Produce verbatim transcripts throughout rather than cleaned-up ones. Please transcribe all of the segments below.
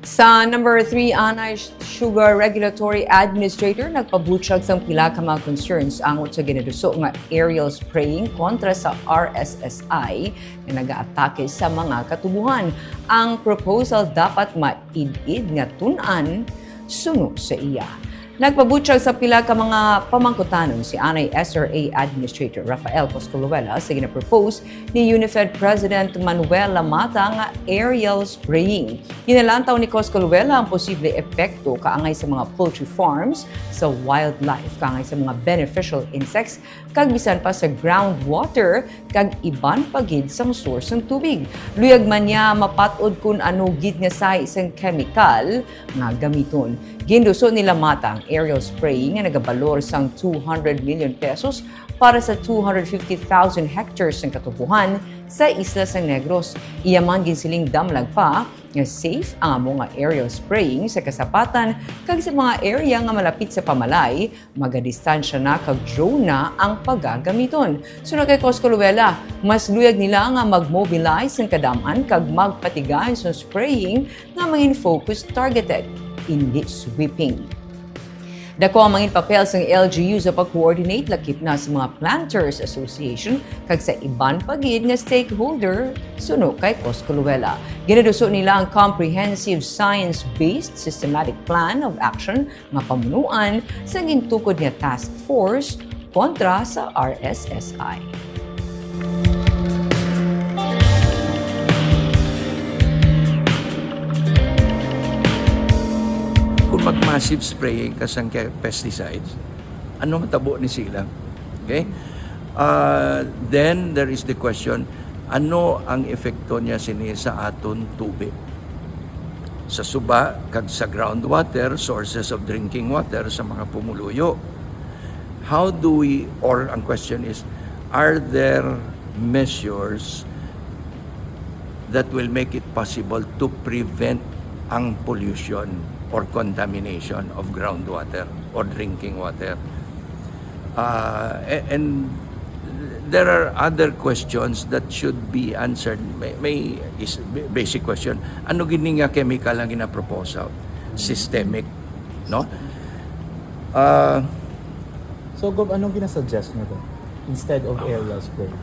Sa number three, anay, Sugar Regulatory Administrator nagpabutyag sang pila ka mga concerns angot sa ginaduso nga aerial spraying kontra sa R S S I nga nagaatake sa mga katubuhan. Ang proposal dapat maid-id nga tun-an suno sa iya. Nagpabutyag sa pila ka mga pamangkutanon si anay S R A Administrator Rafael Coscoluela sa ginapropose ni UNIFED President Manuel Lamata nga aerial spraying. Ginalantaw ni Coscoluela ang posible epekto kaangay sa mga poultry farms, sa wildlife, kaangay sa mga beneficial insects, kag bisan pa sa groundwater kag iban pa gid sang source sang tubig. Luyag man niya mapat-od kun ano gid nga sahi sang kemikal nga gamiton. Ginduso ni Lamata ang aerial spraying nga nagabalor sang two hundred million pesos para sa two hundred fifty thousand hectares sang katubuhan sa isla sang Negros. Iya man ginsiling damlag pa nga safe ang amo nga aerial spraying sa kasapatan kag sa mga area nga malapit sa pamalay, magadistansya na kag drone na ang pagagamiton. Suno kay Coscoluela, mas luyag nila nga mag-mobilize sang kadam-an kag magpatigay sa spraying nga mangin focus targeted, indi sweeping. Dako ang mangin papel sang L G U sa pag-coordinate, lakip na sa mga Planters Association kag sa iban pa gid nga stakeholder, suno kay Coscoluela. Ginaduso nila ang comprehensive science-based systematic plan of action nga pamunuan sa gintukod nga task force kontra sa R S S I. Kung mag-massive spraying ka sang ke-, pesticides, ano matabo ni sila? Okay? Uh, then there is the question, ano ang epekto niya sini sa aton tubig? Sa suba kag sa groundwater, sources of drinking water sa mga pumuluyo. How do we, or ang question is, are there measures that will make it possible to prevent ang pollution or contamination of groundwater or drinking water? Uh, a- and there are other questions that should be answered. May, may is basic question. Ano gini nga chemical ang ginaproposal? Systemic, no? Uh, So, Gob, anong ginasuggest nyo doon? Instead of aerial spray?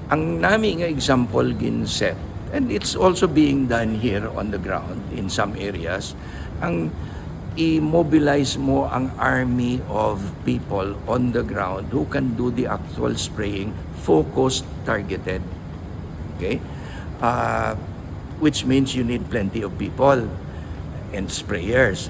Ang nami nga example ginset, and it's also being done here on the ground in some areas, ang i-mobilize mo ang army of people on the ground who can do the actual spraying, focused, targeted. Okay? Uh, which means you need plenty of people and sprayers.